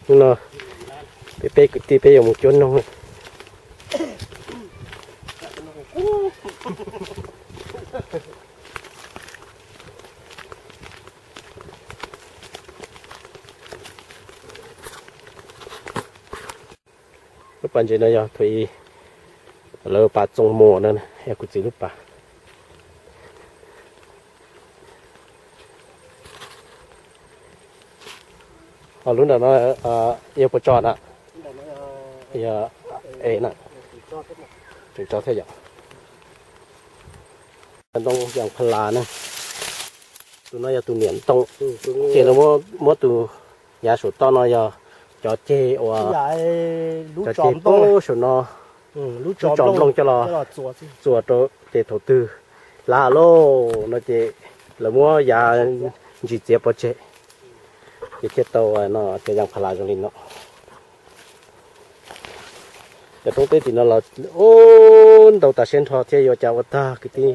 Hnub no peb peb kwv tij peb yuav mus cuab noog. Lub pas ntses no yog thaum ub lawv pas Txoos Muas no, yog kuv txiv lub pas. Ho lub ntawm no yog puas tso na? Yog, es na, tseem tso thiab yom. Ntoo yas pha las na. Tus no yog tus niam ntoo, ces lawv muab tus yav saum toj no yog cov ceg uas, cov ceg pab saum no, lub tso nplooj coj los txuas rau ces thaum twg hlav lawm no ces lawv muab yav ntsis txiav pov tseg, ces thiaj tau no cov yas pha las zoo li no. Cov roob teb tim no los ub ntau tas siab nrho thiab yuav cas ua tag kwv tij.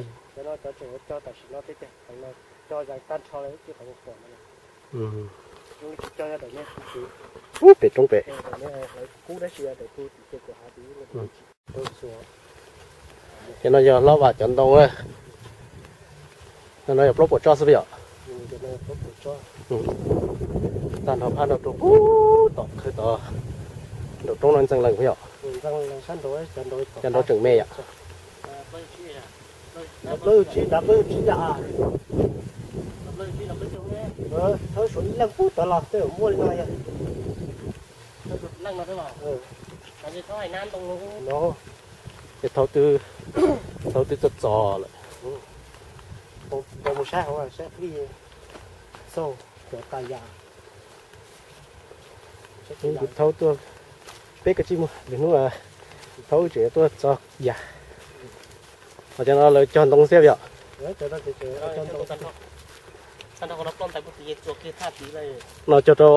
Ub pem roob pem. Cov no yog hlob Vam cov ntoo. No yog plaub puas tsob xwb yom. Tag nrho phab no rau puag tom khw tod, nraum roob no ntxeev lees yom. Cov nraud tseem me yom. Thawb suav ib leeg pub tod los tej zaum muaj li no yog. Ces thaum twg, thaum twg txog txog lawm. Mus saib hauv saib plig xauj cov tas yas. Kuv thaub tuaj, peb kav tsij mus lwm hnub, thaub tseem yuav tuaj txog yas. Ho cov no lawv cog ntoo xwb yom. No cog rau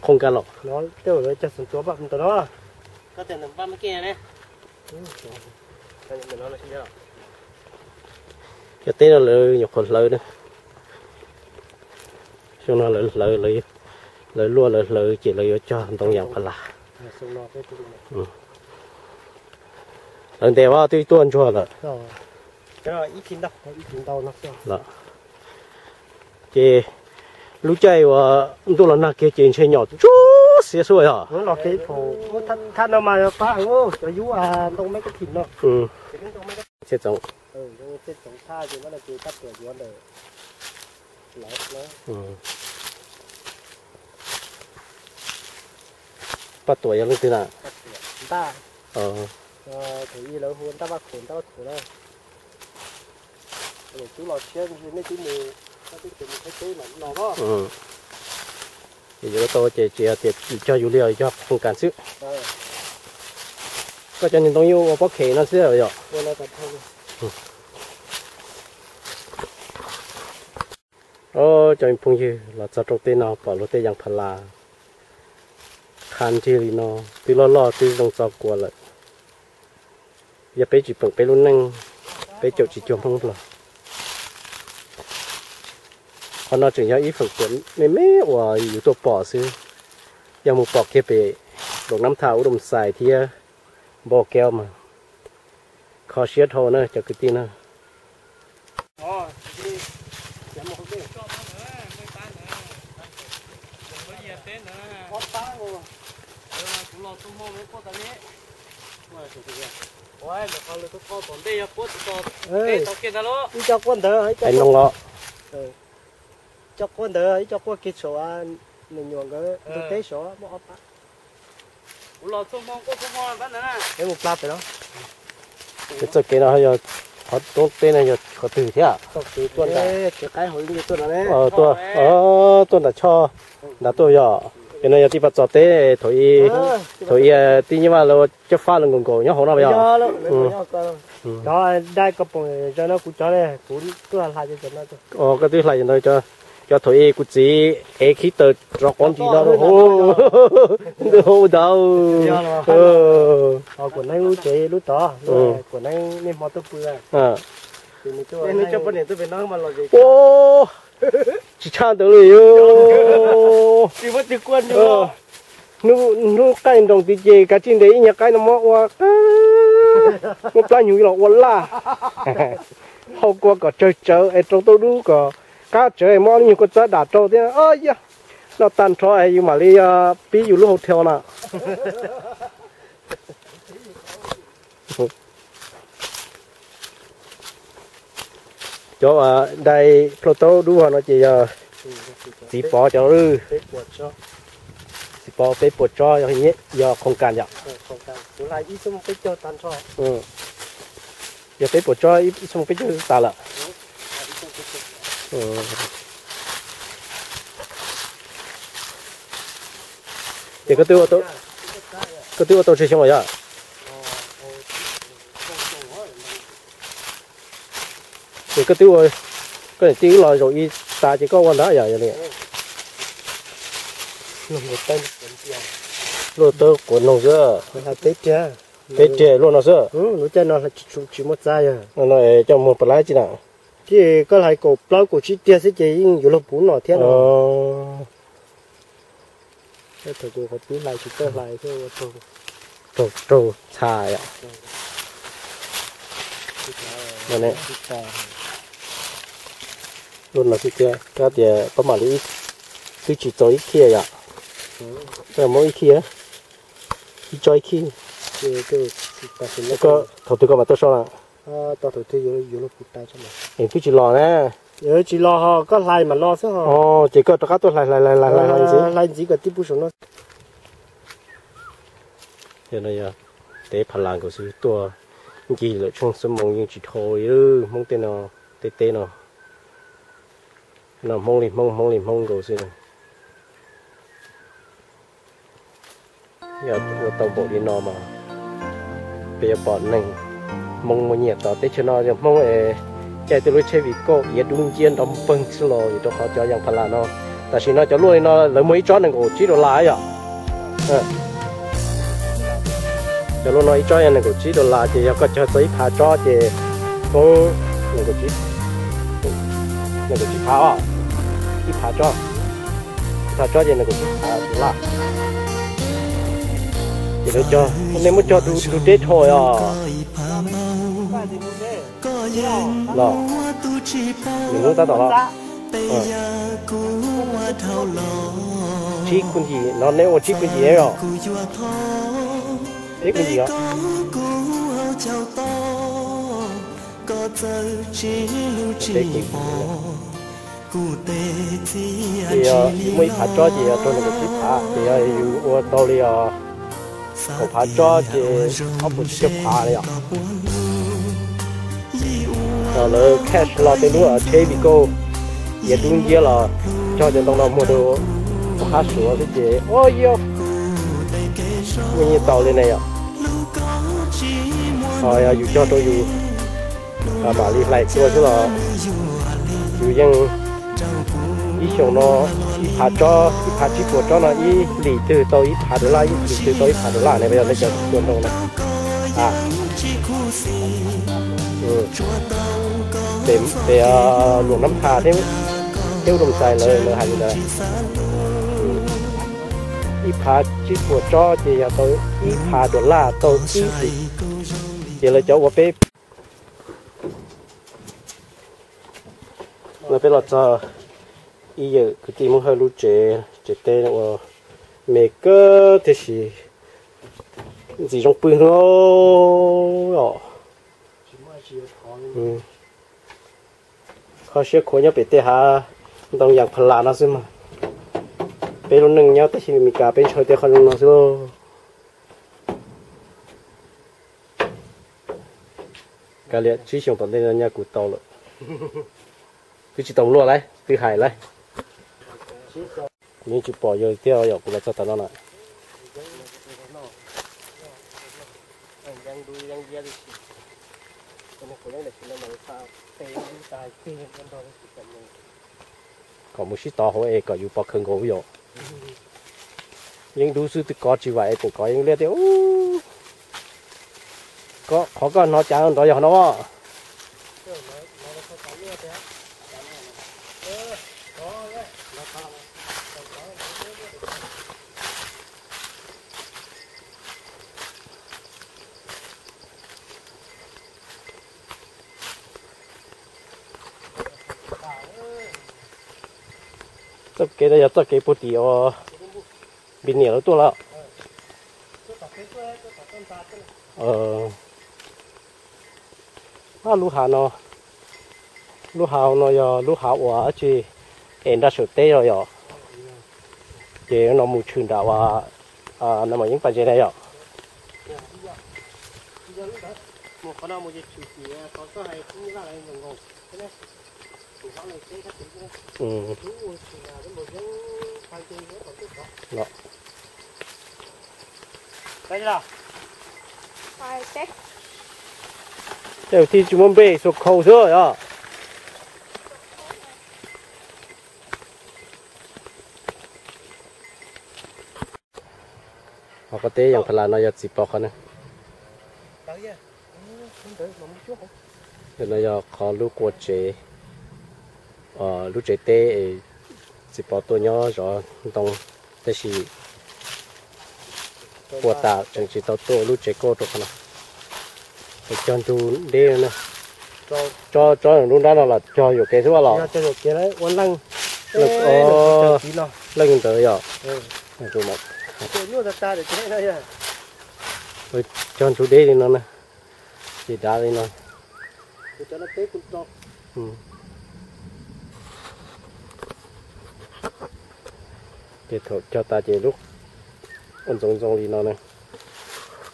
qhoo kas los. Cov teb no lawv nyuam qhuav hlawv na. Xyoo no lawv hlawv, lawv luaj lawv hlawv ces lawv yuav cog ntoo yas pha las. Hlawv ntev os, twb tuaj ntsuag lawm. Ces lub caij uas ntuj los nag kiag ces ntshe nyom ntsuab xiab xwb yog. Thaj no mas pab cov yub ntoo me kab thim no. Paj Tuam yog leej twg na? Ntaj. Thaum ub lawv hu Ntaj Vaj Khaum, Ntaj Vaj Khaum na. Tub los tshiab, nej twb mus, koj twb mus Thaib teb mam li los os. Ces yuav tau ces tsis yog tias cog yus li, yog qhoo kas xwb. Koj cov niag ntoo yeej ua pob khes no xwb yom. Cov phooj ywg, los txog rooj teb no pom luag tej yas pha las qha nrig li no, twb loj loj twb zoo txo kua lawm. Yog peb tsis peem peb lub neej, peb caum tsis cuag Hmoob Nplog. Qhov no tseem yog ib feem phuam me me uas yus tuaj pom xwb. Yog mus pom kiag pem Doos Nab Thaj, Ub Doos Xais thiab Npau Kev mas kho siab dhau na cov kwv tij na. Ib co quaj ntawd, ib co, co quaj ntawd, ib co quaj kiag saum me nyuam nkawd ntug teb saud muaj ob pab. Peb mus plab pem no. Ces txoj kev no yog qhov roob teb no yog qhov twg thiab? Tuaj, tuaj nram choj nrad tuaj yog. Ces no yog tij Paj Txos teb, thaum ub tij Nyiaj Vaj lawv cov fab lawv nkaum nkaus nyob hauv no yog. Cov dab ko pom zoo no kuv cov ne, kuv tuaj hla cov no. Koj twb hla cov ntawd, cov thaum ub kuv txiv ev khib taws rov quav ntsis no rau hauv ntawd. Kuam neeb lub tsev lub tod, kuam neeb niaj hmo tuaj pw. Tsis tshaj ntawd li. Hnub qaij nroos tid ces kav tsij ntes ib nyuag qaib no muab ua, muab plab nyuv los ua laj. Hau kua kom tsawg tsawv es rau tauj dub kom qab tsawv es muab ob lub nyuag kua txab dam rau thiab. Yog noj tag nrho es yus mam li pib yus lub hau thiau na. Cov dai plhau taub dub no ces yog txiv pov cov, txiv pov peb puas tsob, yog qhoos kas yom. Yog peb puas tsob ib xuab moos peb caug tas lawm. Ces koj twb ua tau tsawg xyoo lawm yom? Ces koj twb ua, koj niam tij wb los zaum ib tas ces koj ua ntag yom, yog li. Luaj tawb quav noog xwb. Peb riag luaj no xwb. Lub caij no tsis muaj txab yog. No coj muag pab laib tsi na. Ces koj hlais kaum plaub kaum tsib riag xwb ces yeej yuav luag puv no thiab no. Thaum kuv qhov pib hlais tsis txawj hlais thiab ua raug, raug txha yom. Luaj no xwb thiab, koj tias koj mam li twb tsis txaus ib khiaj yom. Koj muab ib khiaj, ib tsob ib khiaj. Thaum twg koj mam tuaj so na? Es twb tsis los na. Tsis los ho, koj hlais mam los xwb ho. Ces koj rov qab tuaj hlais hlais hlais hlais ntxiv. Hlais ntxiv kom tib pub saum no. Yog no yog teb pha las nkaus xwb, tuaj ncig lawm tsheej xuab moos yeej tsis dhau li Hmoob tej no, tej teb no. No Hmoob li Hmoob, Hmoob li Hmoob nkaus xwb. Yog ua tau npaum li no mas peb yuav pom neeg Hmoob muaj nyiaj tod. Teb chaws no yog Hmoob es caij tej lub tsheb vim kauj iav dub nciab nrov npeeg xwb los vim rau qhov cov yas pha las no. Tam sim no cov luaj li no lawv muag ib tsob nees nkaum tsib dollar yom. Cov luaj no ib tsob yog nees nkaum tsib dollar ces yog koj cog tau ib phav tsob ces poob nees nkaum tsib phav os. Ib phav tsob, ib phav tsob ces nees nkaum tsib phav dollar. Ces lawv cog, nej muab cog tus deb dhau os. Los, nws hnub tab tom los. Tsib kuj ncim no, neb ua tsib kuj ncim os. Peb kuj ncim os. Ces yog yus muaj ib phav tsob ces yog rau nees nkaum tsib phav, ces yog yus ua tau li os kaum phav tsob ces ob puas tsib caug phav li yom. Lawv cash los tej lub tsheb vim kauj iav dub nciab los cog cov ntoo no muag rau pov qab Suav xwb ces ua yog muaj nyiaj tau li ne yom. Ho yog yus cog rau yus mam li hlais tua xwb los yus yeej ib xyoos no ib phav tsob, ib phav tsib puas tsob no ib hlis twg tau ib phav dollar, ib hlis twg tau ib phav dollar ne, yog nej cov tua ntoo na. Pem Luam Nab Phas thiab Ub Loos Xais lawv, lawv hais li ntawd. Ib phav tsib puas tsob ces yog tau ib phav dollar tau ib hlis. Ces lawv cov ua peb, no peb los txog ib yawm kwv tij Hmoob Hawj lub tsev, tsev teb ua me kawg tiam sis ntxim zoo pw os. Kho siab khuav nyob pem tej hav ntoo yas pha las no xwb mas. Peb lub neej nyob teb chaws Amelikas peb ntshaw tej qhov zoo no xwb lauj. Kav liam, tsib xyoos tom ntej no nyaj kuv tau lawm. Twb tsis tau luaj lauj, twb hais lauj. Kuv yeej tsis pom yawg thiab yom, kuv los txog tom no na. Kom mus sib tov hauv es kom yus pov khawv nkaus yom. Yeeb dub xwb twb kov tsis vam es tseem kov yeeb liab thiab. Qhov koj hnov cav nrov yog qhov no. Os, Txoj kev no yog txoj kev puag tim uas Npis Niam lawv tuaj lawm. Lub hav no, lub hav no yog lub hav uas dab tsi es nraj saum teb os yom. Ces no mus tshwm nram uas no mas yeej pas ntses na yom. Tej tsis muaj npe, xuas khau xwb yom. Ho qhov teb yeej pha las no yog txiv pov qhov na. No yog qhov lub qua tsev, lub tsev teb, txiv pov tuaj nyob zov ntoo, tab sis qua tas tseem tsis tau tuaj lub tsev kauj rau qhov no. Cog ntug deb na. Tsob lub nrab no los cog yuam kev xwb los? Leej ntawd yom. Cog ntug deb li no na, ces dav li no. Ces thaum cog tas ces lub ntxoov ntxoo li no na.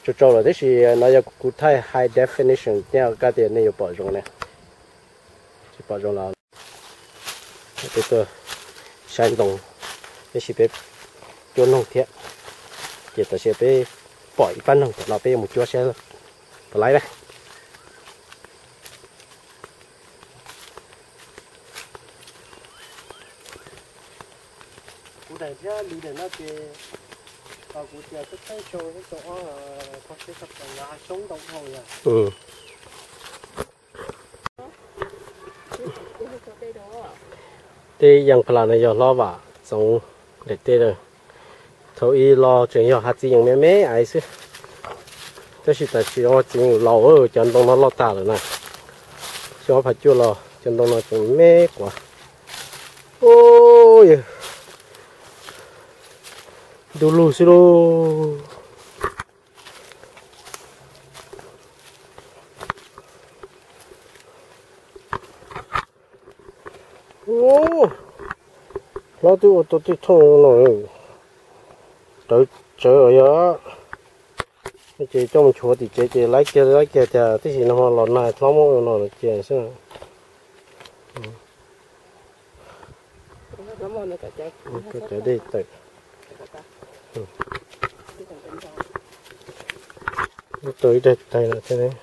Tsau tsau lawm tab sis no yog kuv thaij high definition thiab kab tias nej yuav pom zoo na. Tsis pom zoo los peb tuaj saib ntoo, tab sis peb cuab noog thiab. Ces tam sim peb pom ib pab noog tom no peb yuav mus cuab saib puas laib na. Kuv daim thiab Lis daim no ces kuv tias twb thaij sau ib tsoom ob, kho siab tshaj plaws, xyoob ntau dhau yom. Tej yeej pha las no yog hlob Vam Txoov daim teb lawm. Thaum ub los tseem yog hav txiv yeem me me ais xwb, tab sis tam sim no txiv yeem laus, cov ntoo no loj tag lawm na. Xyoo ob phav cuaj los cov ntoo no tseem me quav. Yawg, du lug xwb lauj. Hlob twb ua tau tej thooj no, rawv tsawv yog, ces coj mus nchuav tim tsev ces laib kiag laib kiag tiag, tab sis no los nag hlob muab ua no cia xwb. Cov dej tawm, tau ib daig tais lawm thiab.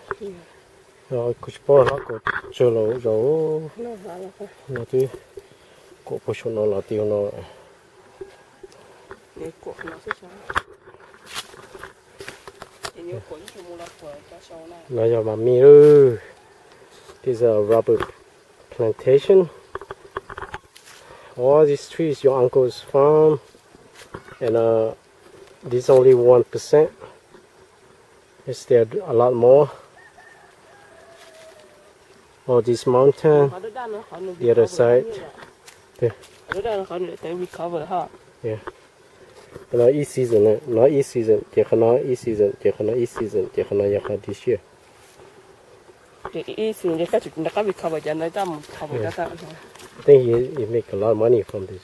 Kuv tsis paub hlob kuv tsawg los zaum no twb kuam puag saum no los ti no. No yog mas mi lawm. This is a rubber plantation. All these trees, your uncle's farm, and uh, this only one percent. Is there a lot more? All this mountain, the other side. Qhov no ib season na, no ib season, ces qhov no ib season, ces qhov no ib season, ces qhov no yog qhov this year. I think he, he make a lot of money from this.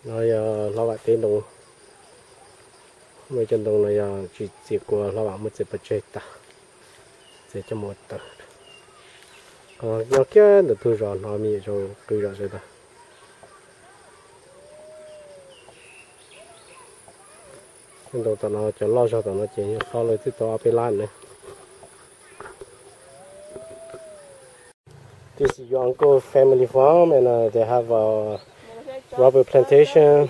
No yog hlob Vam teb ntoo. Muaj cov ntoo no yog tsis txiav kua, hlob Vam muab txiav pov tseg tag, txiav coj mus ua taws. Nyob kiag ntawm tug zos hnov me nyuam yaus qw zom zaws tag. Cov ntoo tom no, cov loj zog tom no ces yog hlob lawv twb tau ob peb lab na. This is your uncle family farm, and uh, they have a rubber plantation,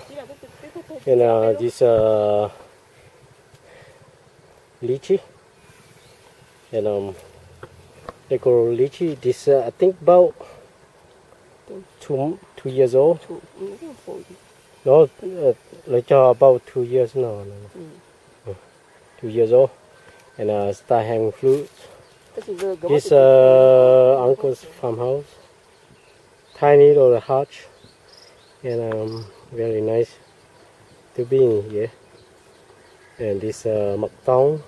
and uh, this uh, lychee, and um, they grow lychee. This uh, I think about two two years old. No, uh, lawv cog about two years no. two years old, and uh, start hanging fruits. This uh, uncle's farmhouse, tiny little hutch, and um, very nice to be in here. And this uh, mật ong,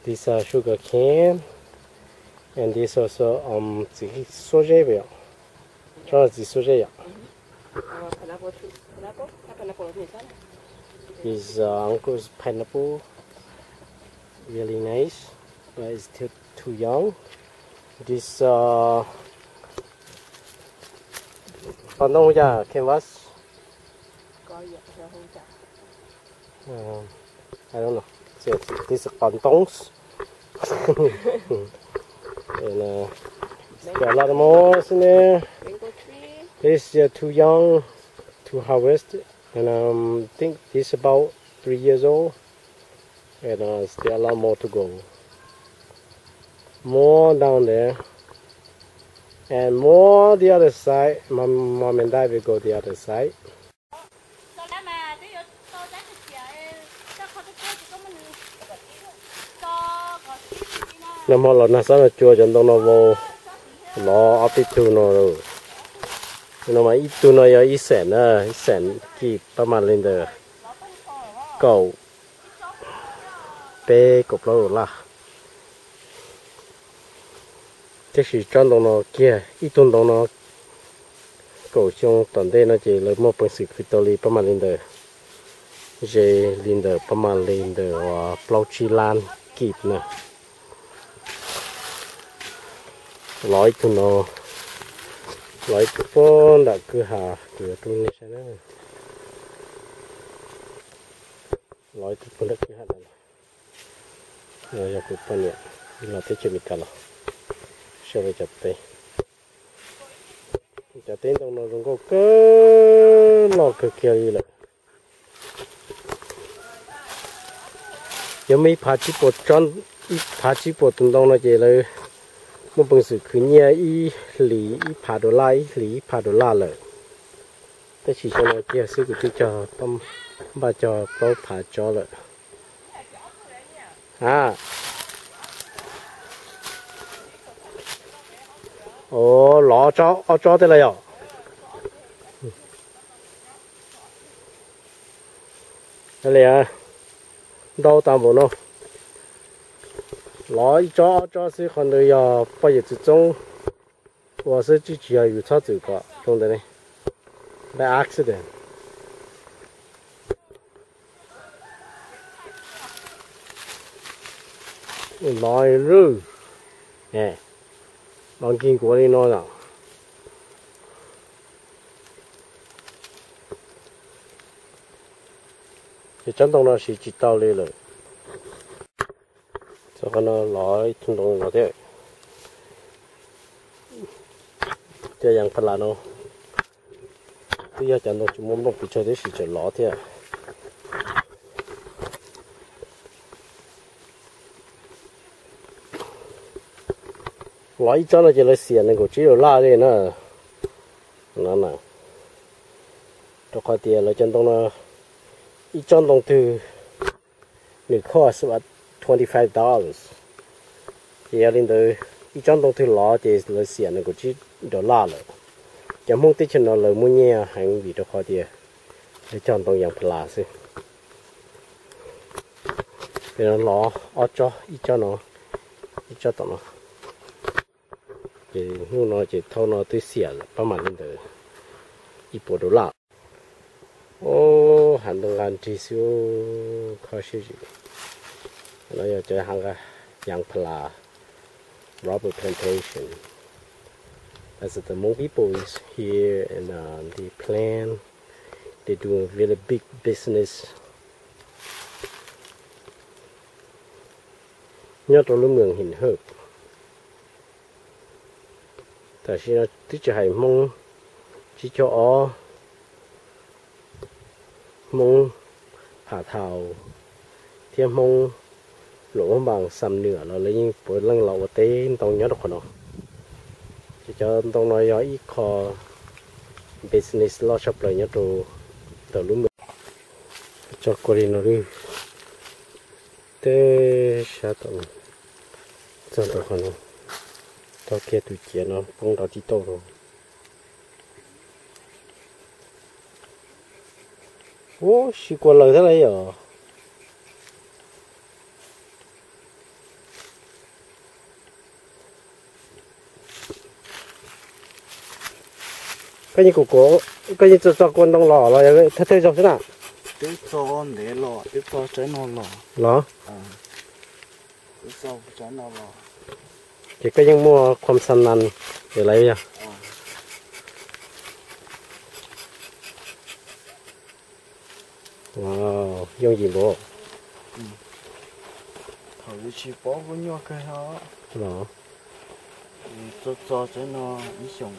this uh, sugar cane, and this also um, txiv xuab zeb yom. Tsob txiv xuab zeb yom. His uh, uncle's pineapple, really nice, but it's still too young. This uh, qos ntoo cas canvas. Uh, I don't know. This is qos ntoo. And uh, there are a lot more in there. This is uh, too young to harvest. And um, think this about three years old. And uh, still a lot more to go. More down there. And more the other side. My mom and dad will go the other side. Nag hmo los nag xob nag cua cov ntoo no vau, lov ob peb tug no. No mas ib tug no yog ib xees na, ib xees kib pab mas li ntawm kaum peb kaum plaub dollar. Tiam sis tsob ntoo no kiag ib tug ntoo no kaum xyoo tom ntej no ces lawv muaj peev xwm khwv tau li pab mas li ntawm, ze li ntawm pab mas li ntawm plaub tsib lab kib na. Lov ib tug no, lov ib tug puag nram kwj ha, kuv yuav rub nej saib na. Lov ib tug puag nram kwj ha no. No yog kuv poj niam los teb chaws Amelikas los saib lawv cov teb. Cov teb ntoo no zoo nkauj kawg, loj kawg kiag li lawm. Yog muaj ib phav tsib puas, ib phav tsib puas tus ntoo no ces lawv muaj peev xwm khwv nyiaj ib hlis ib phav dollar, ib hlis ib phav dollar lawm. Tab sis xyoo no kiag xwb kuv twb cog, npaj cog plaub phav tsob lawm. A, o, lov ob tsob tej lawm yom. Li ntau tas npaum no, lov ib tsob ob tsob xwb, qhov ntawd yog poj yawm txwv txoob ua xwb, tsis yog yus txhob txwm kom zoo ntawd ne. By accident. Lov lwj, lov nkig nkuav li no lawm. Ces tsob ntoo no siv tsis tau li lawm. Txog qhov no lov ib tug ntoo no thiab. Cov yam pha las no twb yog cov ntoo tsis muaj nplooj pes tsawg tab sis tseem lov thiab. Lov ib tsob no ces lawv xiam nees nkaum tsib dollar li na. Rau qhov tias lawv cov ntoo no ib tsob ntoo twg nws cost about twenty five dollars. Ces yog li ntawd ib tsob ntoo twg lov ces lawv xiam nees nkaum tsib dollar lawm. Cov Hmoob teb chaws no lawv muaj nyiaj heev vim rau qhov tias lawv cog ntoo yam pha las xwb. Ces no lov ob tsob, ib tsob no, ib tsob tom no. Ces hnub no ces thaum no twb xiam pab mam li ntawd ib puas dollar. Ub, hav ntoo nqa nrig xwb, kho siab zim. No yog cov hav yam pha las, rubber plantation. That's the Hmong people is here and uh, they plant, they do a really big business. Nyob rau lub moos Him Hawj. Tam sim no twb tsis hais Hmoob tsib caug ob, Hmoob Pha Thau, thiab Hmoob Luam Vaj Npas Xam Nuam los lawv yeej puav leej los ua teb ntoo nyob rau qhov no. Ces cov ntoo no yog ib qho business loj tshaj plaws nyob rau ntawm lub moos. Tso kua li no lawm. Teb sab tom, txog tom qhov no, tog kiag tus ciav no poob rov tib tauj rau. Ub, sib kua lawg thiab lauj yom. Koj yeej kuv kuv, koj yeej txo txo kua ntoo los los thawj thawj zaug xwb na? Twb txo ntev los, twb txo tsaib no los. Los? Twb txo tsaib no los. Ces koj yeej muaj khuam xas nas es lawv yog. Yooj yim npaum. Thaum yus tsis paub kuj nyuaj kawg os. Los? Txo txo tsaib no ib xyoos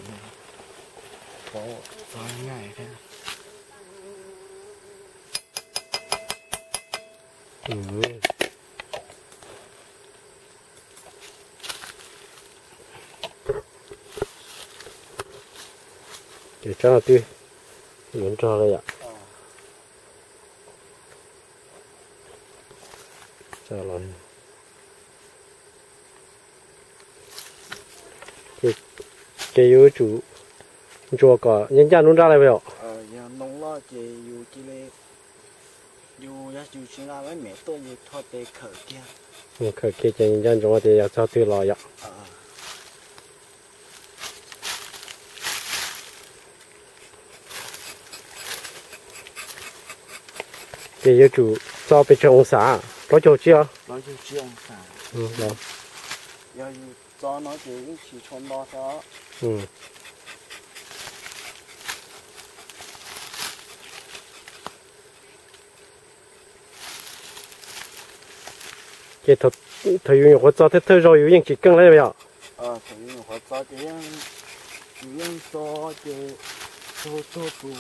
paub txo nyaj thiab. Ces tsob no twb yuav nrog lawm yom. Ces yuav tsum ntsuas kom ncaj ncaj nruab nrab lawm yom. Yog ntoo loj ces yus cia li, yus yog yus tsis nqa lawv mem tuaj yus rho tes khawm kiag. Khawm kiag ces nco ntsoov tias yog txog twg los yom. Ces yuav tsum txo pes tsawg oo xas? Plaub caug tsib os. Yog yus txo no ces yeej tsis tshua nto thiab. Ces thaum yus nyuam qhuav txo thawj thawj zaug yus yeej tsis keej li yom? Thaum yus nyuam qhuav txo ces yus yeej txo ces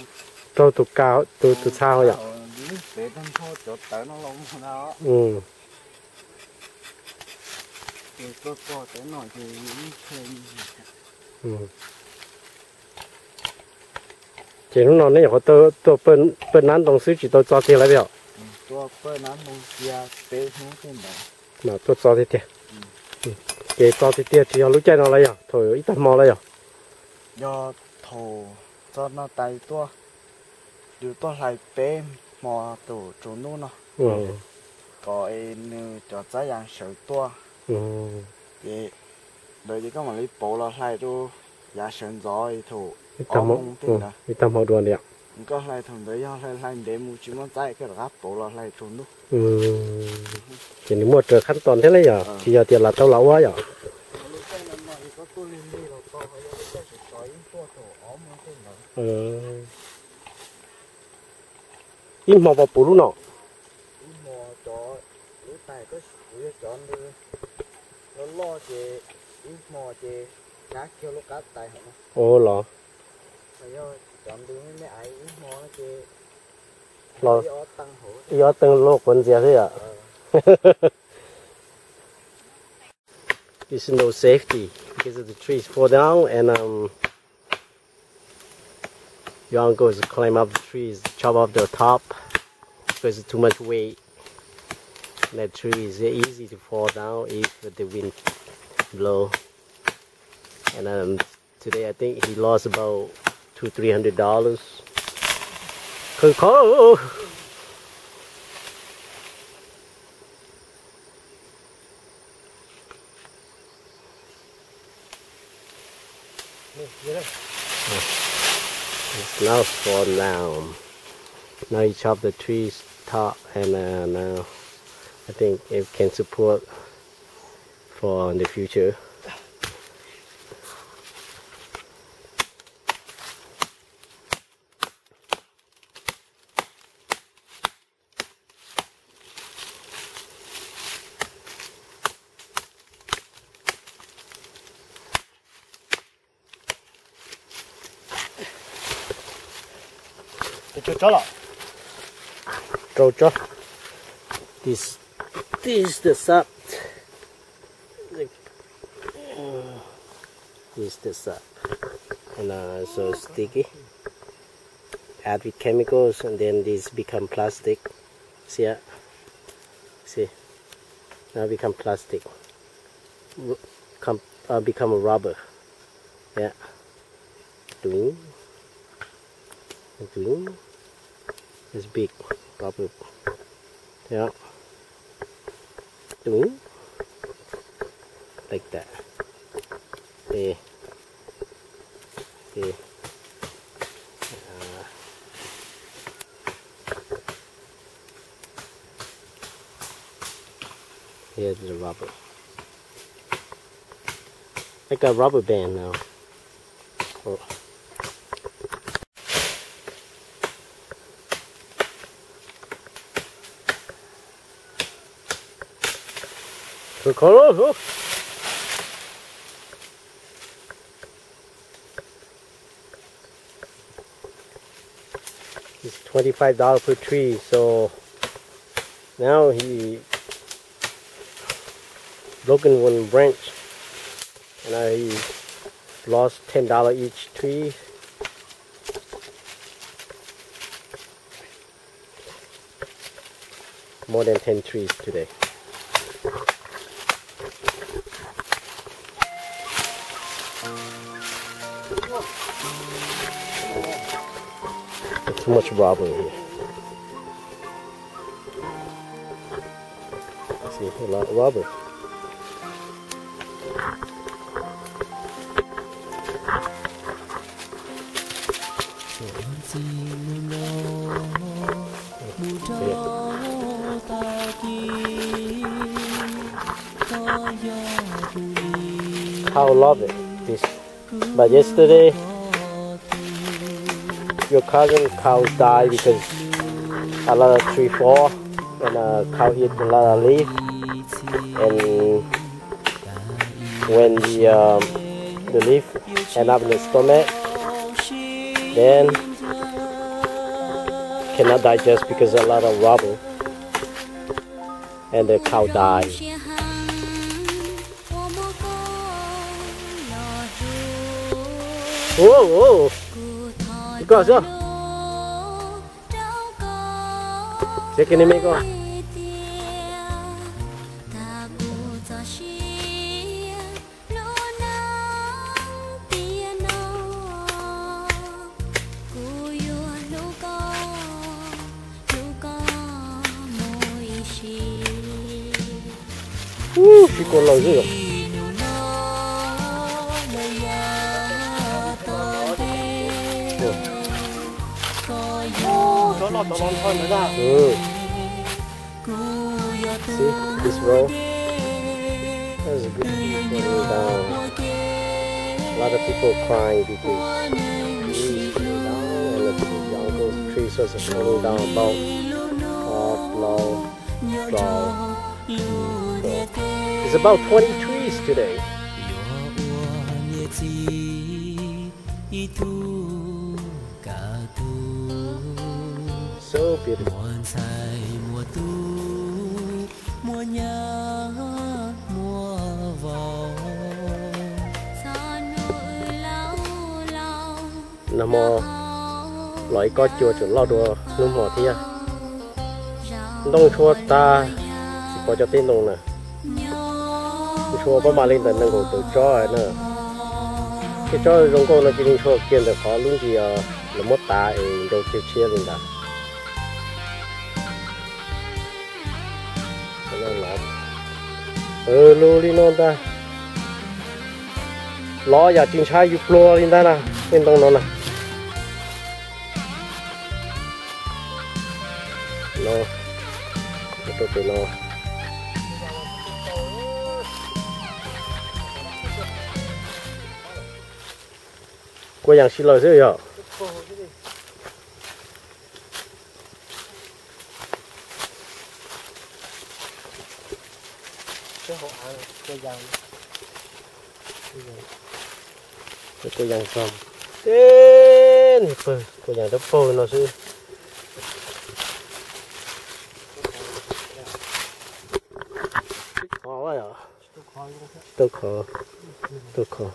raug tus ka, tus txha yom. Pem tag nrho cov tawv no los mus na. Ces txo txo tawv no ces yus yeej khe. Ces hnub no neb nyuam qhuav tuaj pawj nab ntoo xwb tsis tau txo tiag lawm yom? Tuaj pawj nab ntoo cia peb hnub tej ntawd. Mas tuaj txo tiag tiag. Ces txo tiag tiag tsis yog lub caij no lawm yog thaum ib tag hmo lawm yog? Yog thaum txog no tas tuaj, yus tuaj hlais peb hmo tus tsaus ntuj no, kom nws cov txab ya sawv tuaj. Ces ntawd ces koj mam li pauv los hlais rau yav sawv ntxov thaum ob moos tej ntawd. Ib tag hmo dua ntiag. Koj hlais thaum ntawd yog hlais hlais ntev mus tsis muaj txab koj rov qab pauv los hlais tsaus ntuj. Ces nws muaj raws khab tos thiab li yom, tsis yog tias lam tau lam ua yom. Ib hmo puas puv lub no? Ib hmo cov, lub tais kuv yog cov ntws loj loj ces ib hmo ces hnab kiag lub qab tais hauv no. Ua los? Yog cov ntws me me ais ib hmo ces ib ob teev luaj quav ntxias xwb yom. This is no safety because of the trees fall down and um, your uncle is climb up the trees, chop off the top because it's too much weight. That tree is easy to fall down if the wind blow. And um, today I think he lost about two, three hundred dollars. Khwv kho. It's now fall down. Now he chopped the trees top, and uh, now I think it can support for the future. Rau tsob. This, this is the sap. This is the sap. And uh, so sticky. Add with chemicals and then this become plastic. See, see. Now become plastic. Come, uh, become a rubber. Yeah. Doing. Doing. It's big. Rubber. Yeah. Doing. Like that. Yeah. Yeah. Uh, Here's the rubber. Like a rubber band now. Oh. Cool, cool, cool. It's twenty-five dollars per tree, so now he broken one branch, and now he lost ten dollars each tree. More than ten trees today. Too much rubber here. See, a lot of rubber. Cow love it. This, but yesterday, your cousin cow died because a lot of tree fall and uh, cow eat a lot of leaf. And when the um, the leaf end up in the stomach, then cannot digest because a lot of rubber, and the cow die. Ua, ua, koj xwb. Txiav kiag niag me ko. Ub, sib kua laus xwb yom. See this row? That's a good tree falling down. A lot of people crying because trees falling down and the young trees also falling down about uh, below. It's about twenty trees today. So beautiful. Nag hmo los ib kob cua tseem loj dua hnub hmo thiab. Ntoo ntshua tag, tsis pom cov teb ntoo na. Ntshua pab mam li ntawm nees nkaum tawm tsob na. Tej tsob zoo nkauj no cia li ntshua kiag ntawm qhov lub ntsis lawv muab tav es ntoo tshiab tshiab li ntawd. Lug li no ntag. Los yam tsis ntshai yus pluag li ntag na, tej ntoo no na. No, rau pem no. Kua yas sib laws xwb yog. Kua yas txog teb niag pawg, kua yas dawb paug no xwb. Tau khov, tau khov.